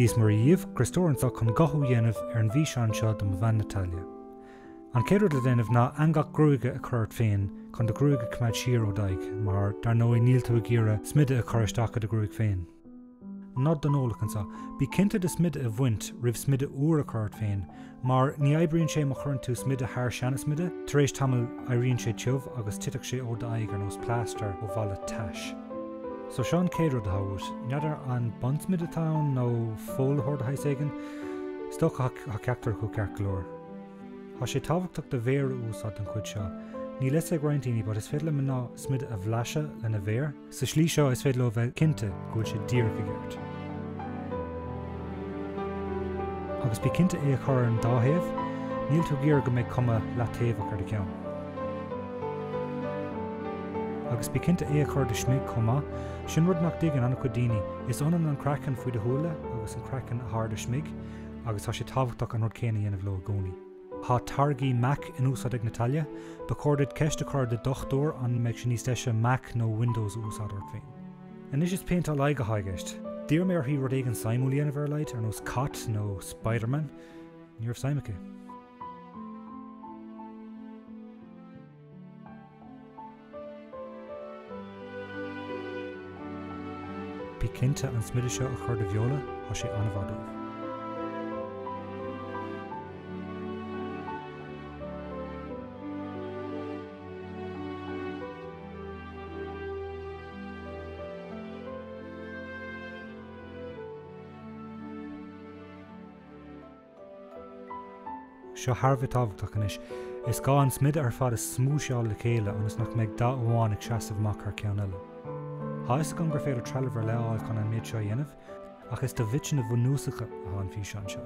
Dia is Muire dhíbh, Criostóir anseo chun guthú a dhéanamh ar an bhfíseán seo do mo bhean Natalia. An chéad rud le déanamh ná eangach gruaige a chur ort féin chun do ghruaig a choimeád siar ó d'aghaidh, mar dar ndóigh níl tú ag iarraidh smideadh a chur isteach i do ghruaig féin. Nod don eolach anseo, bí cinnte do smideadh a bhaint roimh smideadh úr a chur ort féin, mar ní oibríonn sé má chuireann tú smideadh thar seana-smideadh, tar éis tamaill éiríonn sé tiubh agus titfeadh sé ó d'aghaidh ar nós plástar ó bhalla tais. So seo an chéad rud atá uait. N'fheadar an bonnsmideadh atá ann nó folaitheoir de shaghas éigin? Is dócha tá ceachtar acu ceart go leor. Tá sé tábhachtach do mhéar a úsáid don chuid seo. Níl fhios ag roinnt daoine but is féidir le mná smideadh a bhlaiseadh lena mhéar. Sa slí seo is féidir leo bheith cinnte go bhfuil sé díreach i gceart. Agus bí cinnte é a chur ar an dá thaobh, níl tú ag iarraidh go mbeidh cuma leataobhach ar do cheann. Agus bí cinnte é a chur ar do smig chomh maith, sin rud nach dtuigeann an-chuid daoine, is ionann an craiceann faoi do shúile agus an craiceann atá ar do smig agus tá sé tábhachtach an rud céanna a dhéanamh leo i gcónaí. Tá táirgí Mac in úsáid ag Natalia. Ba chóir duit ceist a chur ar do dhochtúir an mbeidh sé níos deise Mac nó Windows a úsáid ort féin. Anois is péinteáil aghaidh atá i gceist. D'iarr mé uirthi rud éigin suimiúil a dhéanamh ar a laghad, ar nós cat nó Spiderman. Ní raibh suim aici. Bí cinnte an smideadh seo a chur do bheola, tá sé an-mhaith dóibh. Seo thar a bheith tábhachtach anois. Is gá an smideadh ar fad a smúiseáil le chéile ionas nach mbeidh dath amháin ag seasamh amach thar ceann eile. Tá fhios agam gur féidir trealamh ar leith a fháil chun an méid seo a dhéanamh, ach is do bhitseanna bhunúsacha atá an físeán seo.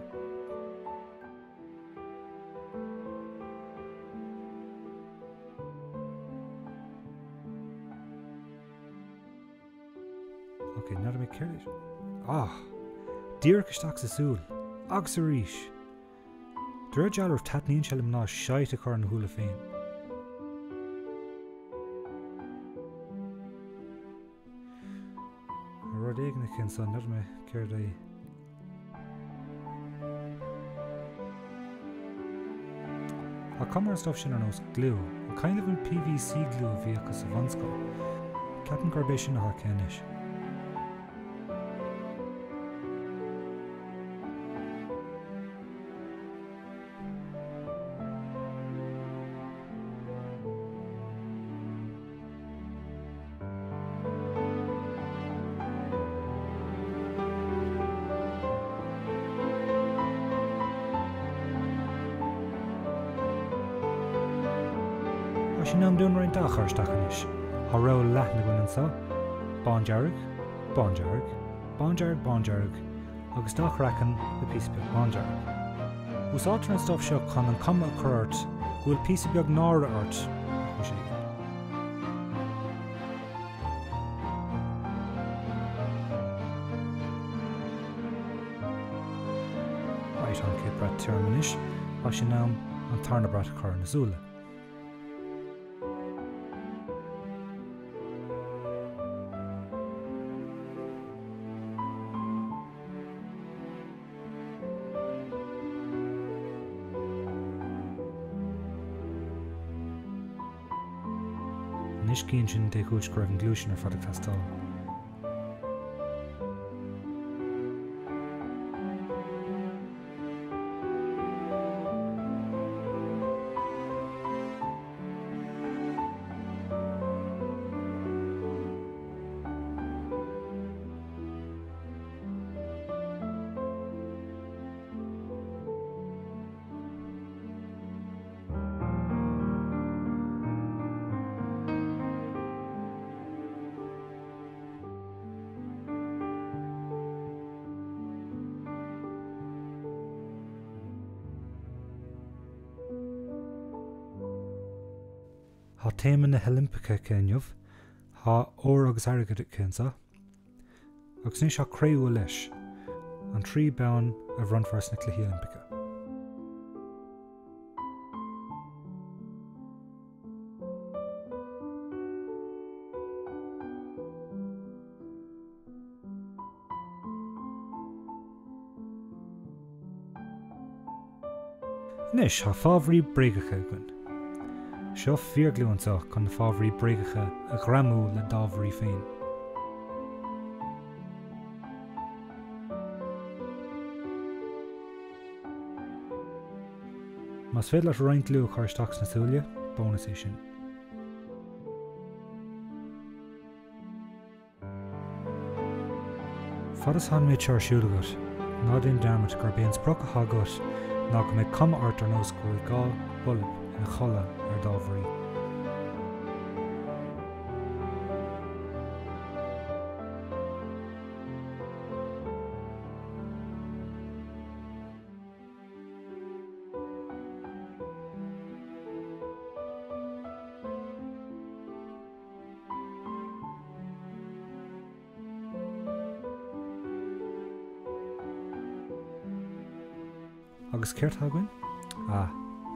Ok, n'fheadar mé céard é. Ah! Díreach isteach sa súil. Agus arís! De réir dealraimh taitníonn sé le mná shite a chur ina shúile féin. Rud éigin aici ansan, n'fheadar mé céard é. Tá cuma ar an stuif sin ar nós gliú, an cuimhin libh an PVC glue a bhí acu sa bhunscoil? Ceapaim gurb é sin atá aici anois. Tá sé in am dúinn roinnt dath a chur isteach anois. Tá rogha leathan againn anseo, bándearg, bándearg, bándearg bándearg agus dath craiceann le píosa beag bándearg. Úsáidtear an stuif seo chun an cuma a chur ort go bhfuil píosa beag náire ort ar chúis éigin. Right, tá an chéad brat tirim anois, tá sé in am an tarna brat a chur ar na súile. Anois cíonn sin dé chúis go raibh an gliú sin ar fad ag teastáil. Tá téama na hOilimpeacha aici inniu. Tá ór agus airgead aici anseo. Agus anois tá cré-umha leis, an 3 bonn a bhronnfar sna Cluichí Oilimpeacha. Anois, tá fabhraí bréagacha againn. Seo fíorghliú anseo chun na fabhraí bréagacha a ghreamú le d'fhabhraí féin. Más féidir leat roinnt gliú a chur isteach sna súile, bónas é sin. Fad is atá an méid seo ar siúl agat, ná déan dearmad gurb é an sprioc atá agat ná go mbeidh cuma ort ar nós go bhfuil 2 bholb ina chodladh ar d'fhabhraí. Agus céard atá againn? Ah,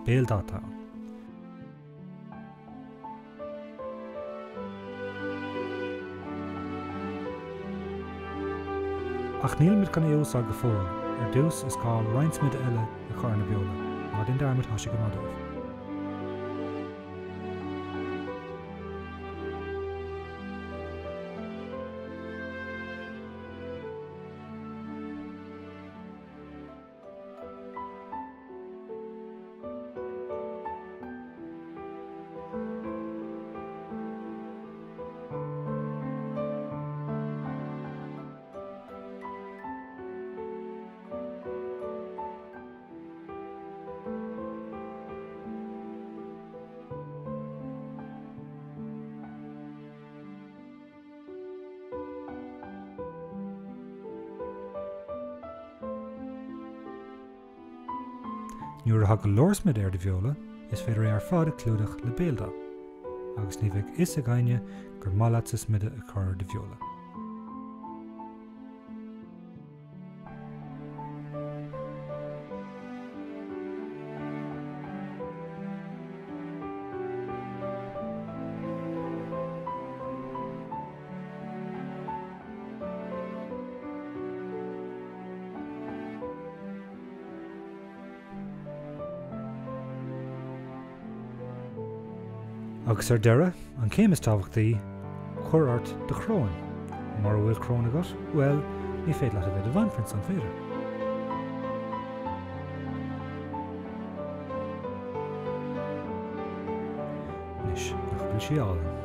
béaldath atá ann. Ach nílimid chun é a úsáid go fóill, ar dtús is gá roinnt smididh eile a chur ar na beola. Ná déan dearmad, tá sé go maith dóibh. Nuair atá go leor smididh ar do bheola, is féidir é ar fad a chlúdach le béaldath, agus ní bheidh fhios ag éinne gur maith leatsa smideadh a chur ar do bheola. Agus ar deireadh, an chéim is tábhachtaí, cuir ort do choróin. Mura bhfuil coróin agat, bhuel, ní féidir leat a bheith i do bhanphrionsa, an féidir? Anois, nach bhfuil sí álainn?